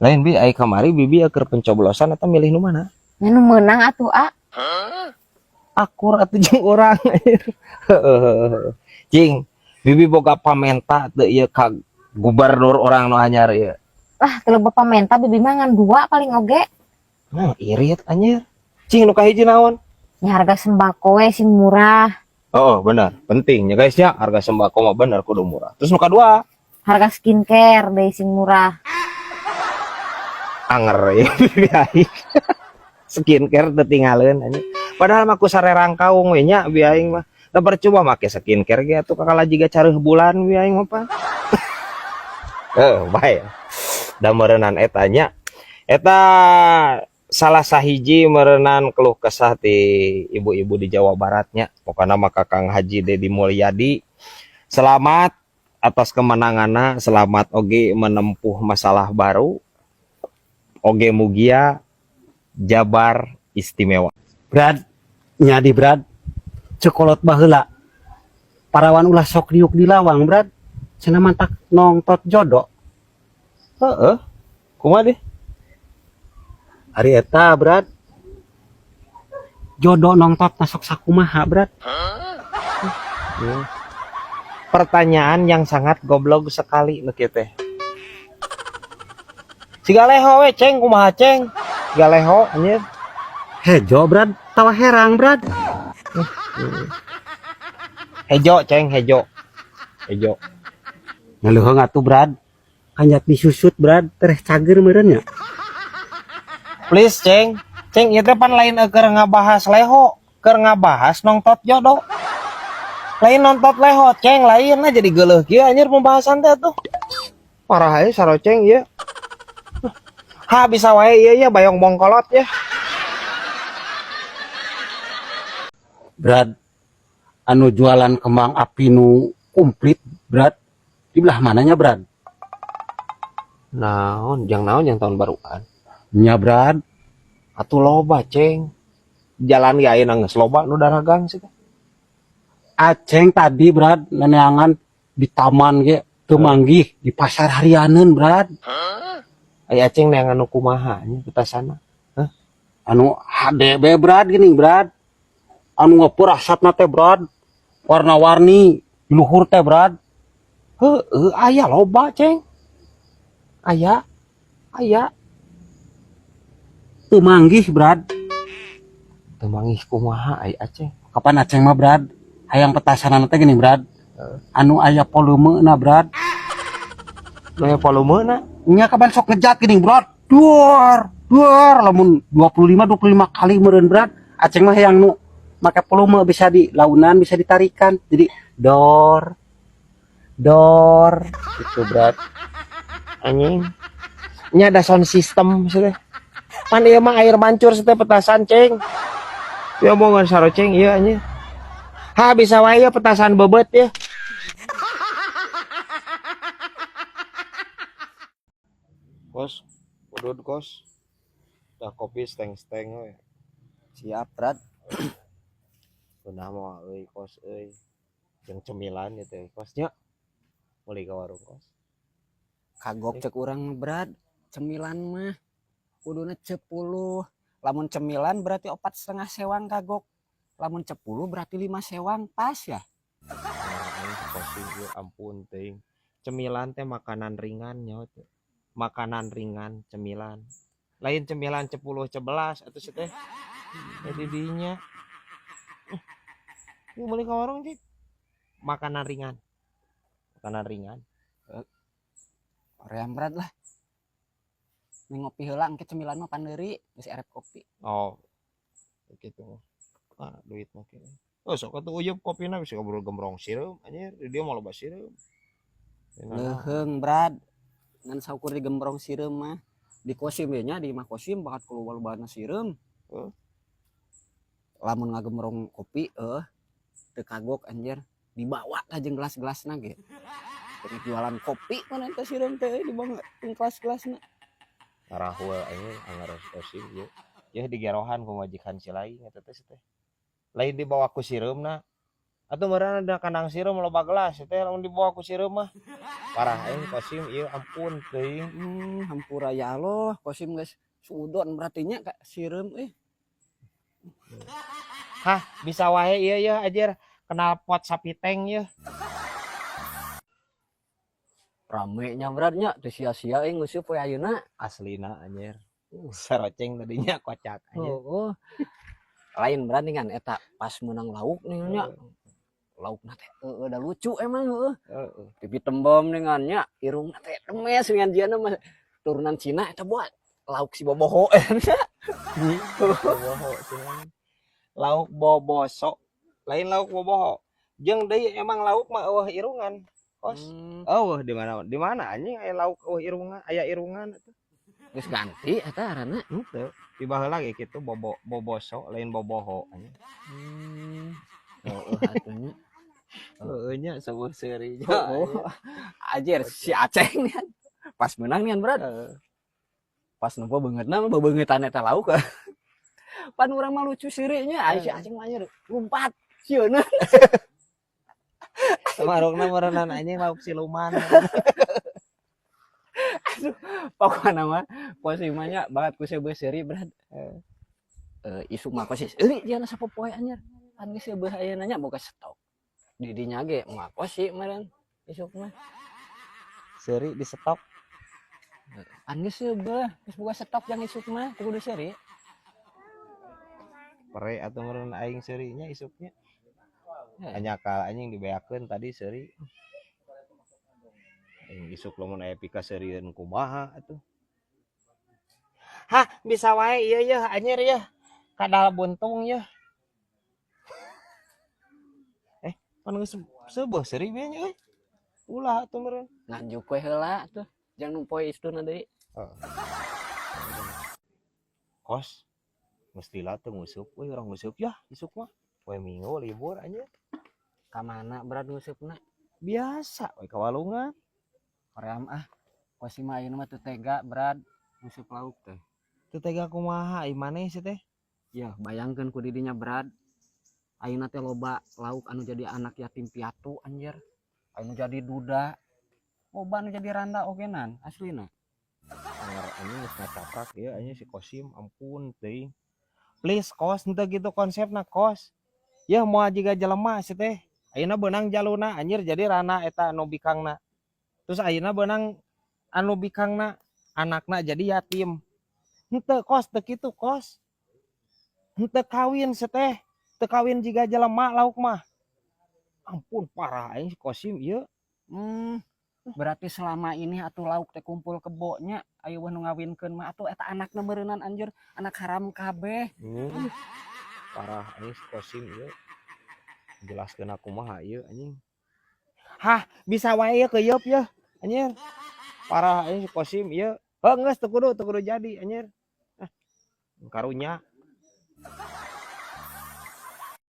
Lain bi ai kamari bibi keur pencoblosan atau milih nu mana? Nya nu meunang atuh, A. Akur atuh jeung urang. Cing, bibi boga pamenta teu ieu ka gubernur orang nu anyar ieu? Lah, teu loba pamenta bibi mah ngan dua paling oge. Nah, irit anjir. Cing, nu kahiji naon? Nya harga sembako we sing murah. Oh, benar. Penting ya guys ya, harga sembako mah bener kudu murah. Terus nu kadua? Harga skincare deui sing murah. Anger ya bibi aing. Skincare teu tingaleun anjing. Padahal mah ku sarerangkaung we nya bi aing mah. Da percuma make skincare ge atuh kakala jiga careuh bulan bi aing mah pan. Bae. Da meureunnan eta nya. Eta salah sahiji meureunan keluh kesah ti ibu-ibu di Jawa Baratnya. Pokokna mah Kakang Haji Dedi Mulyadi. Selamat atas kemenanganna, selamat oge menempuh masalah baru. Oge mugia Jabar istimewa. Brad, nyadi Brad, ceuk kolot baheula. Parawan ulah sok diuk di lawang, Brad. Cenah mantak nongtot jodoh. Heeh. Kumaha deh? Ari eta, Brad. Jodoh nongtot masuk sakumaha, Brad? Pertanyaan yang sangat goblok sekali nu kieu teh. Siga leho we, Ceng, kumaha Ceng? Siga leho anjir. Hejo, Brad, tawa herang, Brad. Hejo, Ceng, hejo. Hejo. Ngaleuheung atuh, Brad. Kanjat disusut, Brad, tereh cager meureun nya. Please, Ceng. Ceng, ieu teh pan lain keur ngabahas leho, keur ngabahas nongtot jodoh. Lain nontot leho, Ceng, lain lah jadi geuleuh kieu anjir pembahasan teh tuh. Parah aja saroceng ieu. Ha bisa wae ieu ya bayong bongkolot ya. Brad, anu jualan kembang api nu komplit, Brad. Di belah mananya, Brad? Naon, jang naon yang tahun baruan? Nya, Brad. Atuh loba, Ceng. Jalan ge ayeuna geus loba nu daragang sih. Aceng tadi, Brad, neneangan di taman ge teu manggih di pasar harianeun, Brad. Ai Aceng neangan nu kumaha nya petasana? Hah? Anu HDB, Brad, gini, Brad. Anu ngepur asapna teh, Brad. Warna-warni di luhur teh, Brad. Heueuh, aya loba, Ceng. Aya. Aya. Teu manggih, Brad. Teu manggih kumaha ai Aceng? Kapan Aceng mah, Brad? Hayang petasanan teh gini, Brad. Anu aya volumena, Brad. Nu aya volumena? Nya kapan sok ngejat gini, Brad. Duar, duar lamun 25 kali meureun, Brad. Aceng mah hayang nu make volume bisa di launan, bisa ditarikan. Jadi dor dor gitu, Brad. Anjing. Nya ada sound system sih teh. Pan ieu mah air mancur sih teh petasan, Ceng. Ya omongan saroceng ieu anjing. Ha bisa wae ya petasan bebet ya. Kos, udud kos. Dah kopi steng-steng we. Siap, Brad. Geunah mah euy kos euy. Jeung cemilan ieu teh kosnya. Meuli ka warung kos. Kagok cek urang, Brad. Cemilan mah kuduna 10. Lamun cemilan berarti 4,5 sewang kagok. Lamun 10 berarti 5 sewang pas ya. Nah, aing ampun teuing. Cemilan teh makanan ringan nyawa teh. Makanan ringan cemilan. Lain cemilan 10 11 atuh sih teh. Jadi dinya. Yuk beli ke warung, Cik. Makanan ringan. Makanan ringan. Hoream, Brad lah. Ning ngopi heula engke cemilan mah pandeuri geus erep kopi. Oh. Gitu. Ah, duit mah kieu. Oh, sok atuh uyeup kopina bisa ngobrol gembrong sireum anjir, di dieu mah loba sireum. Leuheung, Brad. Ngan saukur di gembrong sireum mah. Di kosim we nya, di imah kosim bakat keluar-lobana sireum. Heeh. Lamun ngagembrong kopi teu kagok anjir, dibawa ka jeung gelas-gelasna ge. Keur jualan kopi mana teh sireum teh dibawa jeung gelas-gelasna. Ngarahul anjing anggar kosim ieu. Yeuh digerohan ku majikan si lain eta teh teh. Lain dibawa ku sireumna, Atuh meureun ada kandang sireum loba gelas teh lamun dibawa ku sireum mah. Parah aing Kosim ieu, ampun teuing. Hampura ya Allah, Kosim geus suudon berarti nya ka sireum euy. Hah, bisa wae ieu ya anjir, knalpot sapi tank ye. Rame nya, Brad, nya, teu sia-sia euy nguseup poe ayeuna. Aslina anjir. Saroceng tadinya kocak anjir. Oh. Lain berarti kan eta pas menang lauk nih nya. Laukna teh heueuh da lucu emang heueuh. Heeh. Pipi tembem dengan nya, irungna teh demes dengan jiana mah turunan Cina eta buat lauk si boboho eta. Boboho cenah. Lauk boboso, lain lauk boboho. Jeung deui emang lauk mah euweuh irungan. Kos. Euweuh di mana? Di mana anjing aya lauk euweuh irungan, aya irungan atuh. Geus ganti eta ngaranna. Henteu. Di baheula ge kitu bobo boboso lain boboho anjing. Heueuh atuh nya. Heueuh nya seueuh seuri. Oh, anjir si Aceng nih pas menang nih, Brad. Pas nempo beungeutna mah bebeungeutan eta lauk. Pan urang mah lucu seuri nya, ai si Aceng mah anjir lompat sieuna. Samarukna meureunan anjing lauk siluman. Pokokna mah Kosim mah nya banget ku seubeuh seuri, Brad. Isuk mah kosis euy jiana sapopoe anjir. Pan geus seubeuh ayeuna nya boga stok. Di dinya ge moal kosi meureun isuk mah. Seuri di stok. Pan geus seubeuh, geus boga stok jang isuk mah teu kudu seuri. Pere atuh meureun aing seurinya isuknya. Heh. Anyakal anjing dibeakeun tadi seuri. Aing isuk lamun aya pikaseurieun kumaha atuh. Hah, bisa wae ieu yeuh anjir yeuh. Kadal buntung yeuh. Pan geus seubeuh seuri bae nya euy. Ulah atuh meureun. Nganjuk we heula atuh. Jang nu poe istuna deui. Heeh. Kos. Mestila teu nguseup euy, urang nguseup yah isuk mah. Poe Minggu libur anjir. Ka mana, Brad, nguseupna? Biasa we ka walungan. Hoream ah. Kosim mah ayeuna mah teu tega, Brad, nguseup lauk teh. Teu tega kumaha ai maneh sih teh? Ya, bayangkeun ku didinya, Brad. Ayeuna teh loba lauk anu jadi anak yatim piatu anjir. Anu jadi duda. Loba anu jadi randa oge nan aslina. Anger anjing geus ngacaprak ieu anjing si Kosim, ampun teuing. Please Kos, henteu kitu konsepna Kos. Yeuh moal jiga jelema sih teh. Ayeuna beunang jaluna anjir jadi rana eta anu bikangna. Terus ayeuna beunang anu bikangna anakna jadi yatim. Henteu Kos, teu kitu Kos. Henteu kawin sih teh. Teu kawin jiga jelema lauk mah. Ampun parah aing si Kosim ieu. Berarti selama ini atuh lauk teh kumpul kebonya aya nu ngawinkeun mah atuh eta anakna meureunnan anjir anak haram kabeh. Parah anjing si Kosim ieu. Jelaskeun aku mah ieu anjing. Hah, bisa wae ieu keuyeup yeuh anjir. Parah anjing si Kosim ieu. Heuh geus teu kudu jadi anjir. Ah. Karunya.